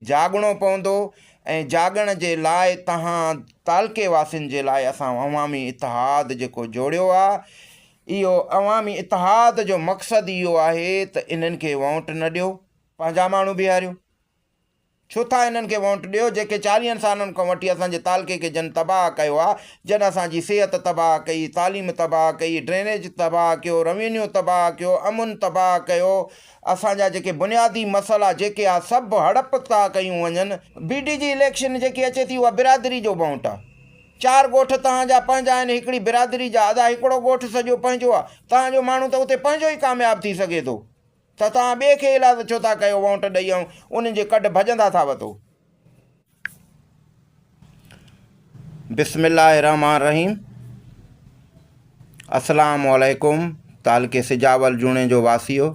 جاڳڻو پوندو ۽ جاڳڻ جي لاء توهان تعلقي واسين جي لاء اسان عوامي اتحاد جيڪو جوڙيو آ اهو عوامي اتحاد جو مقصد اهو آهي ته انهن کي وونٽ نه ڏيو پنهنجا ماڻهو بيهاريو ڇو ٿا انهن کي وونٽ ڏيو جيڪي چاليهن سالن کان وٺي اسان جي تعلقي کي جن تباهه ڪيو آ جن اسان جي صحت تباهه ڪئي تعليم تباهه ڪئي ڊرينيج تباهه ڪيو روينيو تباهه ڪيو امن تباهه ڪيو اسان جا جيڪي بنيادي مسئلا جيڪي آ سڀ هڙپ ٿا ڪيون وڃن. بي ڊي جي اليڪشن جيڪي اچي ٿي اها برادري جو وونٽ آ چار ڳوٺ توهان جا پنهنجا آهن هڪڙي برادري جا ادا هڪڙو ڳوٺ سڄو پنهنجو آ توهان جو ماڻهو ته اتي پنهنجو ئي ڪامياب ٿي سگهي ٿو. ته توهان ٻئي کي ايلاز ڇو ٿا ڪيو وونٽ ڏئي ۽ انهن جي ڪڍ ڀڄندا ٿا وتو. بسم الله الرحمٰن الرحيم السلام عليڪم تعلقي سجاول جوڻيجو واسيو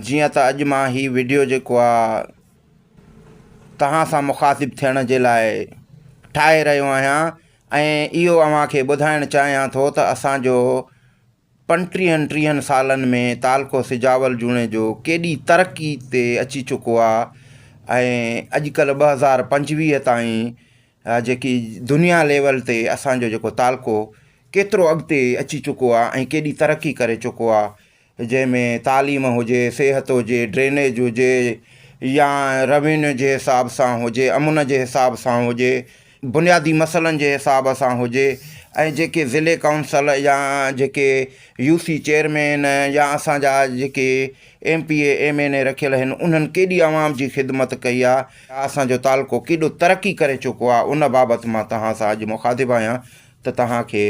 جيئن ته اڄ مان هي وڊيو جيڪو آ توهان سان مخاطب ٿيڻ جي لاء ٺاهي رهيو آهيان ۽ اهو اوهان کي ٻڌائڻ چاهيان ٿو ته اسان جو پنٽيهن ٽيهن سالن ۾ تعلقو سجاول جوڻيجو ڪيڏي ترقي تي اچي چڪو آ ۽ اڄڪلهه 2025 تائين جيڪي دنيا ليول تي اسان جو جيڪو تعلقو ڪيترو اڳتي اچي چڪو آ ۽ ڪيڏي ترقي ڪري چڪو آ جنهن ۾ تعليم هجي صحت هجي ڊرينيج هجي يا روينيو جي حساب سان هجي امن جي حساب سان هجي بنيادي مسئلن جي حساب سان هجي ۽ جيڪي ضلعي ڪائونسل يا جيڪي يو سي چيئرمين يا اسان جا جيڪي M P A M N A رکيل آهن انهن ڪيڏي عوام جي خدمت ڪئي آهي اسان جو تعلقو ڪيڏو ترقي ڪري چڪو آهي ان بابت مان توهان سان اڄ مخاطب آهيان ته توهان کي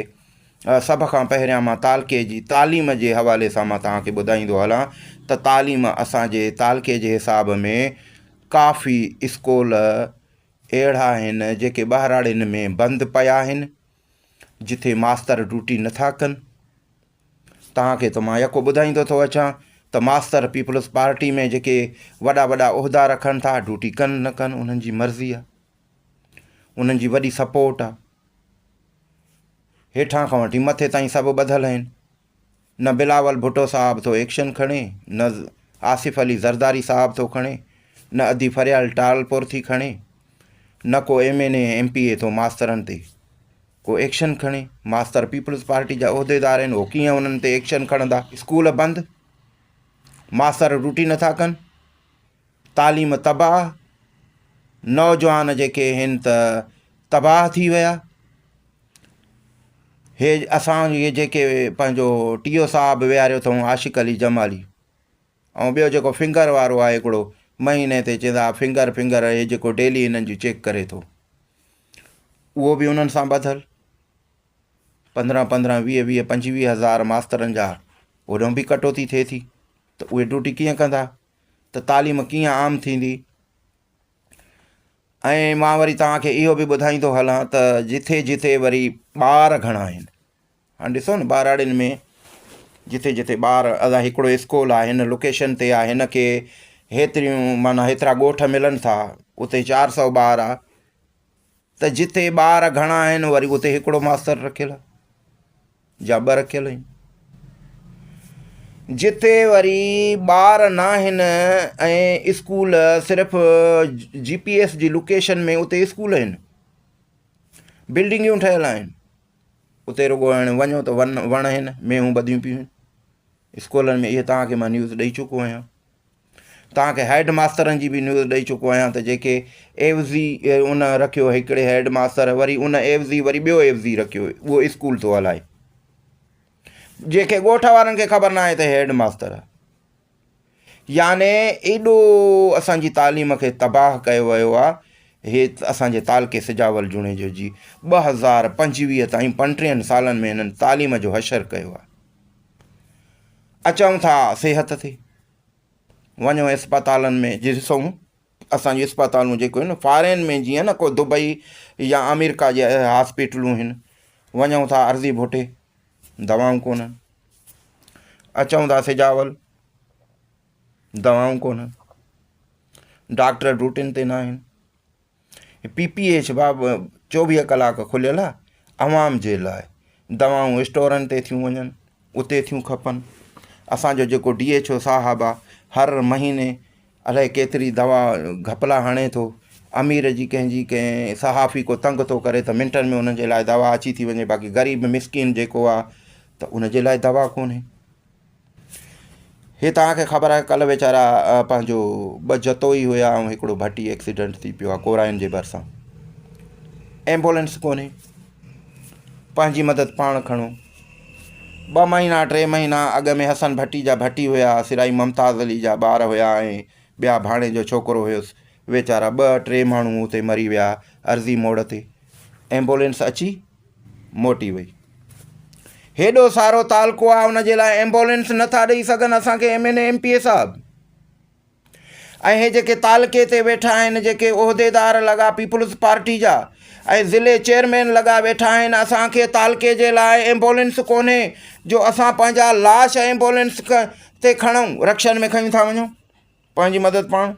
سڀ کان پهريان مان تعلقي جي تعليم جي حوالي سان مان توهان کي ٻڌائيندو هلان ته تعليم اسان جي تعلقي جي حساب ۾ ڪافي اسڪول اهڙا آهن جيڪي ٻهراڙين ۾ بند پيا آهن جتي ماستر ڊيوٽي نٿا ڪن توهان کي ته مان يڪو ٻڌائيندو ٿو اچان ته ماستر پيپلز پارٽي ۾ جيڪي وڏا وڏا عهدا رکن ٿا ڊيوٽي ڪن نه ڪن انهن جي مرضي آهي انهن جي وڏي سپورٽ آهي هيٺان کان وٺي مٿي تائين سڀ ٻڌل آهن نه بلاول ڀٽو صاحب ٿو ايڪشن کڻي، نه آصف علي زرداري صاحب ٿو کڻي، نه ادي فريال ٽالپور ٿي کڻي، نه ڪو M N A M P A ٿو ماسترن تي ڪو ايڪشن کڻي. ماستر پيپلز پارٽي جا عهديدار آهن، هو ڪيئن انهن تي ايڪشن کڻندا؟ اسڪول بند، ماستر ڊيوٽي نٿا ڪن، تعليم تباهه، نوجوان جيڪي آهن ته تباهه ٿي ويا. هي اسان جي جيڪي پنهنجو ٽي او صاحب ويهاريو اٿئون عاشق علي جمالي ۽ ٻيو جيڪو فنگر وارو آهي هڪڙو مهيني تي چوندا فنگر فنگر هي جيڪو ڊيلي هنن جي چيڪ ڪري ٿو اهو به انهن سان ٻڌل پندرهن پندرهن ويهه ويهه پنجويهه هزار ماسترن جا هوڏانهن به ڪٽوتي ٿئي ٿي ته اهي ڊيوٽي ڪيئن ڪندا ته تعليم ڪيئن عام ٿيندي ۽ مان وري توهان کي اهو به ٻڌائيندو هلان ته جٿي جٿي وري ٻار گهڻا آهن هاڻي ڏسو نه ٻهراڙين ۾ جٿي جٿي ٻار ادا هڪڙو اسڪول آهي هن لوڪيشن تي آهي هن کي هيتريون معنيٰ هيترا ڳوٺ ملن ٿا اتي چار سو ٻار آهي ته جتي ٻار گهڻا آهن وري اتي هڪڙو ماستر رکيل آهي جا ٻه رکيل آهن. جتي وري ٻار ناهن ۽ اسڪول صرف جي پي ايس جي لوڪيشن ۾ اتي اسڪول آهن بلڊنگيون ٺهيل آهن اتي رڳو هاڻي وڃو ته ون وڻ آهن مينهون ٻڌيون پيون آهن اسڪولن ۾ اهي توهان کي مان نيوز ڏئي چڪو آهيان توهان کي هيڊ ماسترن جي به نيوز ڏئي چڪو آهيان ته جيڪي عيوضي ان رکيو هڪڙي هيڊ ماستر وري ان عيوضي وري ٻيو عيوضي رکيو اهو اسڪول ٿو هلائي جيڪي ڳوٺ وارن کي خبر نه آهي ته هيڊ ماستر آهي يعني ايڏو اسان جي تعليم کي تباهه ڪيو ويو آهي هي اسان جي تعلقي سجاول جوڻيجو جي 2025 تائين 35 سالن ۾ هنن تعليم جو حشر ڪيو آهي اچون ٿا صحت تي وڃو اسپتالن ۾ جي ڏسون اسان جون اسپتالون جيڪو آهن فارين ۾ جيئن نه ڪو دبئي يا آمريڪا جي هاسپيٽلون آهن وڃون ٿا عرضي ڀٽي دوائون ڪونهن اچون ٿا سجاول دوائون ڪونهن ڊاڪٽر ڊيوٽين تي نه آهن پي پي ايڇ باب چوويهه ڪلاڪ کليل آ عوام جي لاء دوائون اسٽورن تي ٿيون وڃن اتي ٿيون کپن اسان جو جيڪو ڊي ايڇ او صاحب آ هر مهيني الائي ڪيتري دوا گهپلا هڻي ٿو. امير جي ڪنهن جي ڪنهن صحافي ڪو تنگ ٿو ڪري ته منٽن ۾ انهن جي لاء دوا اچي ٿي وڃي باقي غريب مسڪين جيڪو آ ته ان جي لاء دوا ڪونهي. هي توهان کي خبر آهي ڪلهه ويچارا پنهنجو ٻه جتوئي هيا ۽ هڪڙو ڀٽي ايڪسيڊنٽ ٿي پيو آ ڪورائين جي ڀرسان ايمبولينس ڪونهي پنهنجي مدد پاڻ کڻو ٻه مهينا ٽي مهينا اڳ ۾ حسن ڀٽي جا ڀٽي هيا سرائي ممتاز علي جا ٻار هيا ۽ ٻيا ڀاڻيجو ڇوڪرو هيس ويچارا ٻه ٽي ماڻهو اتي مري ويا عرضي موڙ تي ايمبولينس اچي موٽي وئي. هيڏو سارو تعلقو آ ان جي لاء ايمبولينس نه ٿا ڏئي سگهن اسان کي M N A M P A صاحب ۽ هي جيڪي تعلقي تي ويٺا آهن جيڪي عهديدار لڳا پيپلز پارٽي جا ۽ ضلعي چيئرمين لڳا ويٺا آهن اسان کي تعلقي جي لاء ايمبولينس ڪونهي جو اسان پنهنجا لاش ايمبولينس تي کڻون رڪشن ۾ کڻي ٿا وڃون پنهنجي مدد پاڻ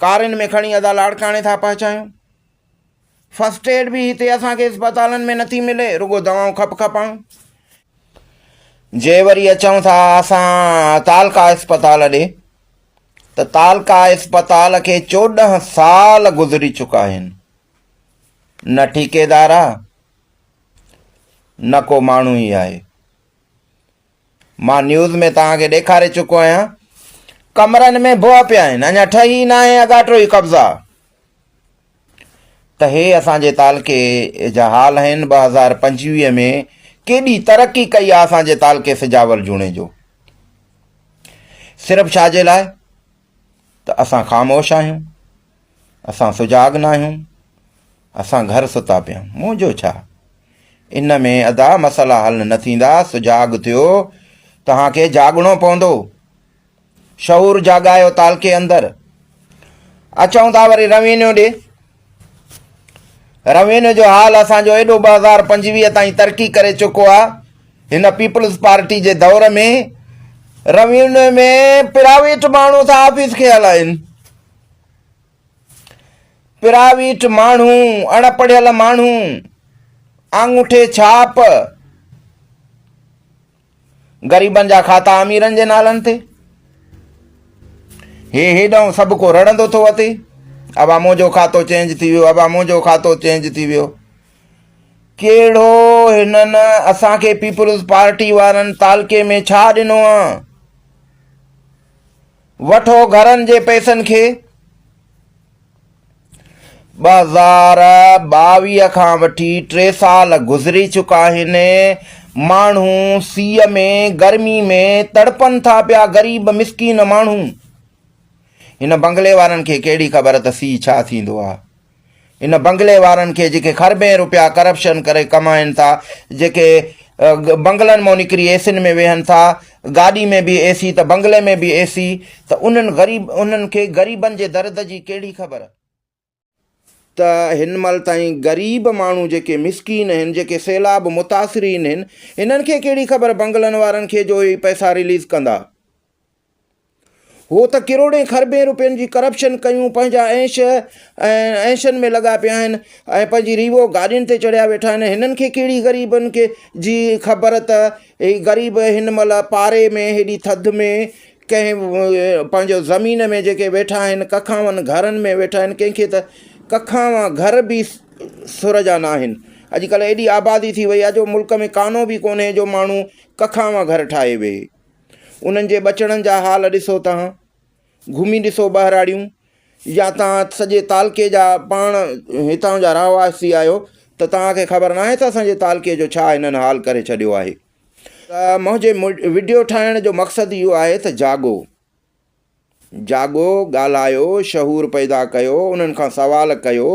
ڪارن ۾ کڻي ادا لاڙڪاڻي ٿا پهچايون فرسٽ ايڊ به هتي اسان کي اسپتالن ۾ نٿي ملي رڳو دوائون کپ کپائون جي وري اچون ٿا اسان تعلقه اسپتال ڏي ته تعلقه اسپتال کي 14 سال گذري چڪا آهن نه ٺيڪيدار آ نه ڪو ماڻهو ئي آهي مان نيوز ۾ توهان کي ڏيکاري چڪو آهيان ڪمرن ۾ بوء پيا آهن اڃا ٺهي ئي ناهي اڳاٽو ئي قبضا ته هي اسان جي تعلقي جا حال آهن 2025 ۾ ڪيڏي ترقي ڪئي آهي اسان جي تعلقي سجاول جوڻيجو صرف ڇا جي لاء ته اسان خاموش آهيون اسان سجاڳ ناهيون اسان گهر ستا پيا آهيون منهنجو ڇا ان ۾ ادا مسئلا حل نه ٿيندا سجاڳ ٿيو توهان کي جاڳڻو پوندو شعور جاڳايو تعلقي اندر اچون ٿا وري روينيو ڏي روينيو جو حال اسان جو ايڏو 2025 تائين ترقي ڪري چڪو آ هن پيپلز پارٽي جي دور ۾ روينيو ۾ پرائيويٽ ماڻهو ٿا آفيس کي هلائين پرائيويٽ ماڻهو، اڻ پڙهيل ماڻهو، آڱوٺي ڇاپ، غريبن جا کاتا اميرن جي نالن تي. هي هيڏانهن سڀ ڪو رڙندو ٿو اچي، ابا منهنجو کاتو چينج ٿي ويو، ابا منهنجو کاتو چينج ٿي ويو. ڪهڙو هنن اسان کي پيپلز پارٽي وارن تعلقي ۾ ڇا ڏنو آ؟ وٺو گهرن جي پئسن کي. 2022 کان وٺي ٽي سال گذري چڪا آهن، ماڻهو سيء ۾ گرمي ۾ تڙپن ٿا پيا، غريب مسڪين ماڻهو. هن بنگلي وارن کي ڪهڙي خبر ته سيء ڇا ٿيندو آهي. ان بنگلي وارن کي جيڪي خربين روپيا ڪرپشن ڪري ڪمائن ٿا، جيڪي بنگلن مان نڪري اي سين ۾ ويهن ٿا، گاڏي ۾ به اي سي ته بنگلي ۾ به اي سي ته انهن غريب انهن کي غريبن جي درد جي ڪهڙي خبر؟ ته هن مهل تائين غريب ماڻهو جيڪي مسڪين آهن، جيڪي سيلاب متاثرين آهن، انهن کي ڪهڙي خبر بنگلن وارن کي جو اهي پئسا رليز ڪندا. هو ته ڪروڙين خربين روپين جي ڪرپشن ڪيون پنهنجا عيش ۽ عيشن ۾ لڳا پيا آهن ۽ پنهنجي ريوو گاڏين تي چڙهيا ويٺا آهن هنن کي ڪهڙي غريبن کي جي خبر ته هي غريب هن مهل پاري ۾ هيڏي ٿڌ ۾ ڪنهن پنهنجو زمين ۾ جيڪي ويٺا آهن ڪکاون گهرن ۾ ويٺا آهن ڪنهن کي ته ڪکاوان گهر به سر جا ناهن اڄڪلهه ايڏي آبادي ٿي وئي آهي جو ملڪ ۾ ڪانو به ڪونهي جو ماڻهو ڪکاوان گهر ٺاهي ويهي انهن جي ٻچڙن جا حال ڏسو توهان گهمي ڏسو ٻهراڙيون يا توهان سڄي تعلقي جا پاڻ هتان جا رهواسي آهيو ته توهان کي خبر ناهي ته اسان جي تعلقي جو ڇا هنن حال ڪري ڇڏيو آهي ته منهنجي وڊيو ٺاهڻ جو مقصد اهو آهي ته جاڳو جاڳو ڳالهايو شعور پيدا ڪيو انهن کان سوال ڪيو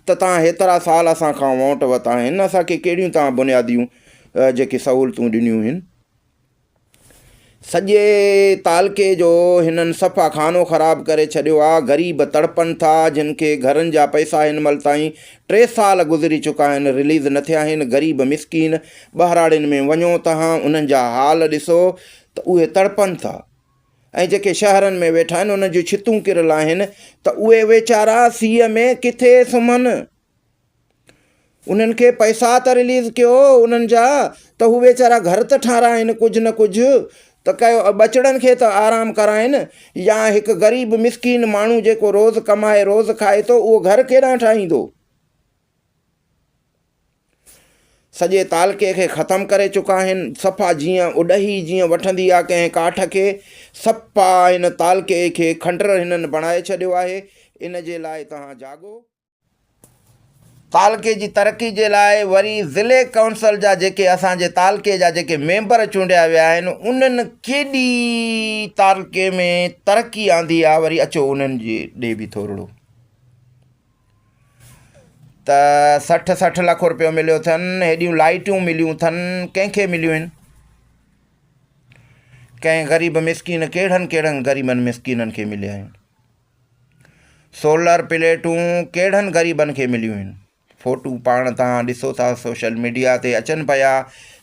ته توهان هيترا سال اسان کان ووٽ وتا آهن اسان کي ڪهڙيون توهان بنياديون جيڪي سهولتون ڏنيون آهن سڄي تعلقي جو هنن صفا خانو خراب ڪري ڇڏيو آ، غريب تڙپن ٿا، جن کي گهرن جا پئسا هن مهل تائين ٽي سال گذري چڪا آهن رليز نه ٿيا آهن، غريب مسڪين ٻهراڙين ۾ وڃو تهان انهن جا حال ڏسو ته اهي تڙپن ٿا ۽ جيڪي شهرن ۾ ويٺا آهن انهن جون ڇتون ڪريل آهن ته اهي ويچارا سيء ۾ ڪٿي سمهن. انهن کي پئسا ته رليز ڪيو انهن جا ته هو ويچارا گهر ته ٺاراهن ڪجهه نه ڪجهه ته ته ڪيو ٻچڙن کي ته آرام ڪرائين يا هڪ غريب مسڪين ماڻهو جيڪو روز ڪمائي روز کائي ٿو اهو گهر ڪيڏانهن ٺاهيندو؟ سڄي تعلقي کي ختم ڪري چڪا آهن صفا جيئن اڏهي جيئن وٺندي آ ڪنهن ڪاٺ کي صفا هن تعلقي کي کنڊر هنن بڻائي ڇڏيو آهي ان جي لاء توهان جاڳو. تعلقي جي ترقي جي لاء وري ضلعي ڪائونسل جا جيڪي اسان جي تعلقي جا جيڪي ميمبر چونڊيا ويا آهن انهن ڪيڏي تعلقي ۾ ترقي آندي آ وري اچو انهن جي ڏي به ٿورڙو ته 60 60 لک روپيو مليو اٿن هيڏيون لائٽيون مليون اٿن ڪنهن کي مليون آهن ڪنهن غريب مسڪين ڪهڙن ڪهڙن غريبن مسڪينن کي مليا آهن سولر پليٽون ڪهڙن غريبن کي مليون آهن فوٽو پاڻ توهان ڏسو ٿا سوشل ميڊيا تي اچن پيا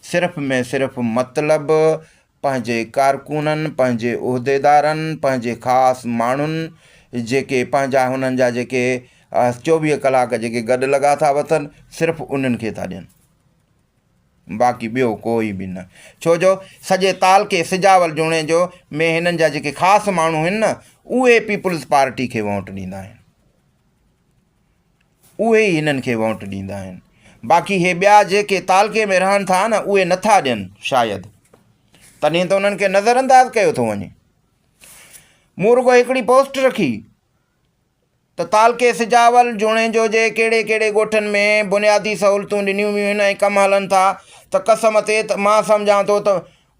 صرف ۾ صرف مطلب پنهنجي ڪارڪنن پنهنجي عهديدارن پنهنجي خاص ماڻهن جيڪي پنهنجا هنن جا جيڪي چوويهه ڪلاڪ جيڪي گڏ لڳا ٿا وتن صرف انهن کي ٿا ڏين باقي ٻيو ڪوئي به نه. ڇو جو سڄي تعلقي سجاول جوڻيجو ۾ هنن جا جيڪي خاص ماڻهو هن نه اهي پيپلز پارٽي کي ووٽ ڏيندا آهن. اهي ئي هنن کي ووٽ ڏيندا آهن. باقي هي ٻيا جيڪي تعلقي ۾ رهن ٿا نه اهي نٿا ڏين شايد. تڏهن ته انهن کي نظر انداز ڪيو ٿو وڃي. مون رڳو هڪڙي پوسٽ رکي. ته تعلقي سجاول جوڻيجو جي ڪهڙي ڪهڙي ڳوٺن ۾ بنيادي سهولتون ڏنيون ويون آهن ۽ ڪم هلن ٿا ته قسم تي ته مان سمجهان ٿو ته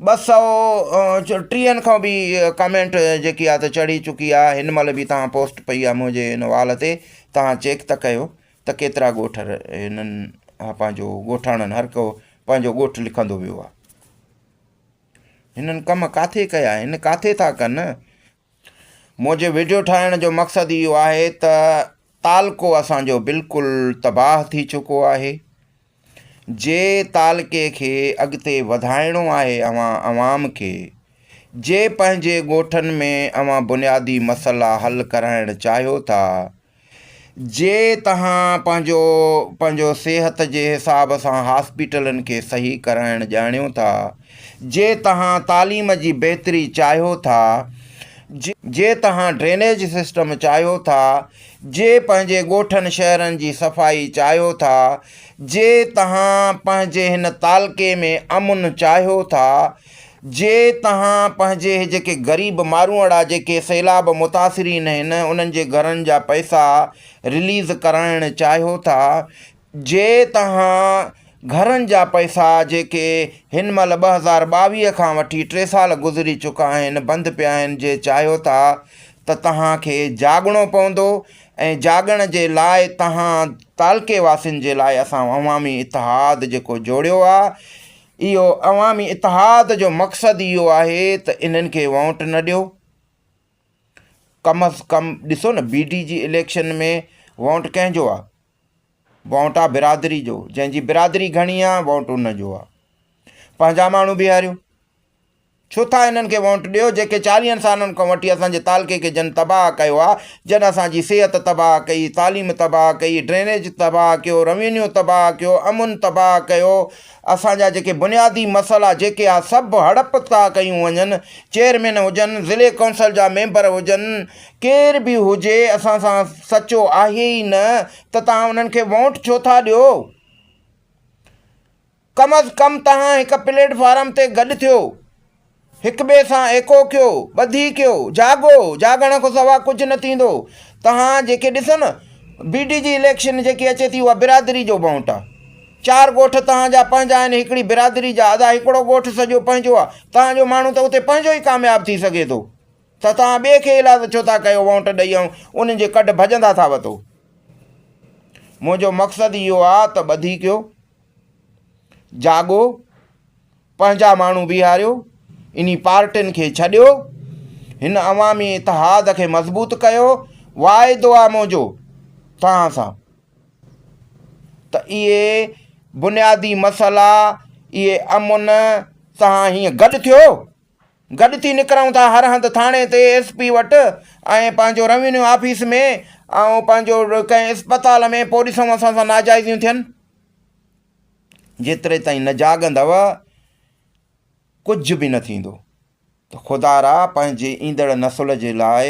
ٻه سئو ٽيهن کان به ڪمينٽ جيڪي آهي ته چڙهي چڪي آهي هن مهل به توهان پوسٽ پئي آهي منهنجي هن وال تي توهان چيڪ ته ڪيو ته ڪيترا ڳوٺ هنن پنهنجو ڳوٺاڻن هر ڪو پنهنجو ڳوٺ لکندو ويو آهي هنن ڪم ڪاٿي ڪيا آهن ڪاٿي ٿا ڪن منهنجي وڊيو ٺاهڻ جو مقصد اهو آهي ته تعلقو اسان جو بلڪل تباهه ٿي چڪو آهي جي تعلقي کي اڳتي وڌائڻو آهي اوهان عوام کي جي پنهنجي ڳوٺن ۾ اوهان بنيادي مسئلا حل ڪرائڻ چاهيو ٿا جي توهان پنهنجو پنهنجو صحت جي حساب سان هاسپيٽلن کي صحيح ڪرائڻ ڄاڻيو ٿا، جي توهان تعليم جي بهتري چاهيو ٿا، جي توهان ڊرينيج سسٽم چاهيو ٿا، جي پنهنجي ڳوٺن شهرن جي صفائي چاهيو ٿا، جي توهان پنهنجي هن تعلقي ۾ امن چاهيو ٿا، جي توهان پنهنجي هي جيڪي غريب ماروئڙا جيڪي سيلاب متاثرين هن انهن جي گهرن جا پئسا رليز ڪرائڻ چاهيو ٿا، جي توهان گهرن جا پئسا جيڪي هن مهل 2022 کان وٺي ٽي سال گذري چڪا آهن بند پيا آهن جي چاهيو ٿا ته توهان کي جاڳڻو پوندو ۽ جاڳڻ جي لاء توهان تعلقي واسين جي لاء اسان عوامي اتحاد جيڪو جوڙيو آهي اهو عوامي اتحاد جو مقصد اهو آهي ته انهن کي ووٽ نه ڏيو. ڪم از ڪم ڏسو نه بي ڊي جي اليڪشن ۾ ووٽ ڪنهن جو آ؟ ووٽ آ برادري جو، جنهن جي برادري گهڻي آ ووٽ ان جو آ. پنهنجا ماڻهو بيهاريو. ڇو ٿا انهن کي ووٽ ڏيو جيڪي چاليهن سالن کان وٺي اسان جي تعلقي کي جن تباهه ڪيو آ، جن اسان جي صحت تباهه ڪئي، تعليم تباهه ڪئي، ڊرينيج تباهه ڪيو، روينيو تباهه ڪيو، امن تباهه ڪيو، اسان جا جيڪي بنيادي مسئلا جيڪي آ سڀ هڙپ ٿا ڪيون وڃن، چيئرمين هجن، ضلعي ڪونسل جا ميمبر هجن، ڪير به هجي اسان سان سچو آهي ئي نه ته توهان انهن کي ووٽ ڇو ٿا ڏيو؟ ڪم از ڪم توهان هڪ پليٽ فارم تي گڏ ٿيو، هڪ ٻئي سان ايڪو ڪيو، ٻڌي ڪيو، جاڳو، جاڳڻ کان سوا ڪجهه نه ٿيندو. توهان جيڪي ڏسو نه بي ڊي جي اليڪشن جيڪي اچي ٿي اها برادري جو ووٽ آ. چار ڳوٺ توهان جا پنهنجا آهن هڪڙي برادري جا ادا هڪڙو ڳوٺ سڄو پنهنجو آ توهان جو ماڻهو ته اتي پنهنجو ئي ڪامياب ٿي سگهي ٿو ته توهان ٻئي کي ايلاز ڇو ٿا ڪيو ووٽ ڏئي ۽ انهن جي ڪڍ ڀڄندا ٿا وتو. منهنجو مقصد اهو آ ته ٻڌي ڪيو. جاڳو، پنهنجا ماڻهو بيهاريو، انهي پارٽين کي ڇڏيو، هن عوامي اتحاد کي مضبوط ڪيو، واعدو آ منهنجو توهان سان ته اهي بنيادي مسئلا، اهي امن، توهان هيئن گڏ ٿيو، گڏ ٿي نڪرون ٿا هر هنڌ ٿاڻي تي ايس پي وٽ ۽ پنهنجو روينيو آفيس ۾ ۽ پنهنجو ڪنهن اسپتال ۾ پوء ڏسون اسان سان ناجائزيون ٿين. جيتري تائين نه جاڳندؤ ڪجهه به نه ٿيندو. ته خدارا پنهنجي ايندڙ نسل جي لاء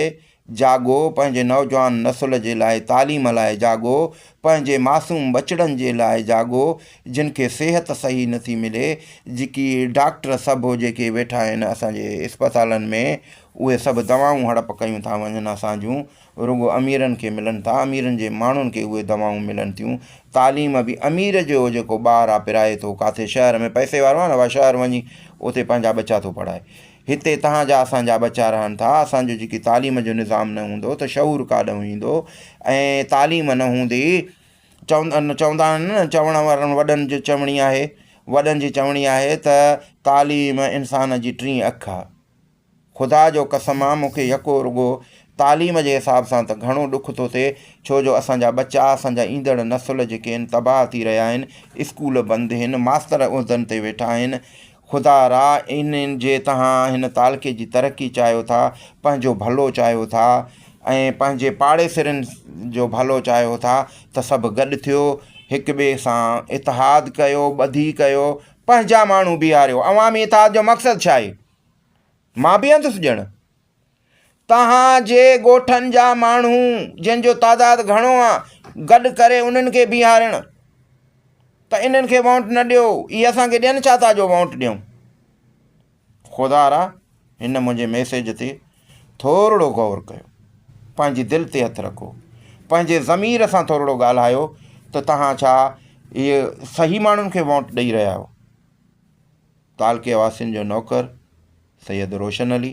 جاڳو، پنهنجي نوجوان نسل جي لاء تعليم لاء جاڳو، پنهنجي معصوم ٻچڙن جي لاء جاڳو، جن کي صحت صحيح نٿي ملي، جيڪي ڊاڪٽر سڀ جيڪي ويٺا آهن اسان جي اسپتالن ۾ اهي سڀ دوائون هڙپ ڪيون ٿا وڃن اسان جون رڳو اميرن کي ملن ٿا، اميرن جي ماڻهن کي اهي دوائون ملن ٿيون، تعليم به امير جو جيڪو ٻار آ پرائي ٿو ڪاٿي شهر ۾ پئسي وارو آ نه اها شهر وڃي اتي پنهنجا ٻچا ٿو پڙهائي هتي تهان جا اسان جا ٻچا رهن ٿا اسان جو جيڪي تعليم جو نظام نه هوندو ته شعور ڪاڏهون ايندو ۽ تعليم نه هوندي چوندا آهن نه چوڻ وارن وڏن جي چوڻي آهي وڏن جي چوڻي آهي ته تعليم انسان جي ٽين اک آ. خدا جو قسم آ مون کي يڪو رڳو تعليم جي حساب سان ته گهڻو ڏک ٿو ٿئي ڇو جو اسان جا ٻچا اسان جا ايندڙ نسل جيڪي آهن تباهه ٿي رهيا آهن اسڪول بند آهن ماستر عهدن تي ويٺا آهن خدا را انهن جي تهان هن تعلقي جي ترقي چاهيو ٿا پنهنجو ڀلو چاهيو ٿا ۽ پنهنجي پاڙيسرين جو ڀلو چاهيو ٿا ته سڀ گڏ ٿيو هڪ ٻئي سان اتحاد ڪيو ٻڌي ڪيو پنهنجا ماڻهو بيهاريو عوامي اتحاد جو مقصد ڇا آهي مان بيهندس ڄڻ توهان جي ڳوٺن جا ماڻهو جن جو تعداد گهڻو آ گڏ ڪري انهن کي بيهارڻ ته انهن کي وونٽ نه ڏيو اهي اسان کي ڏين ڇا ٿا جو وونٽ ڏيون خدا را هن منهنجي ميسيج تي ٿورڙو غور ڪيو پنهنجي دل تي هٿ رکو پنهنجي ضمير سان ٿورڙو ڳالهايو ته توهان ڇا اهي صحيح ماڻهن کي وونٽ ڏئي رهيا آهيو تعلقي واسين جو نوڪر سيد روشن علي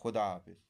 خدا حافظ.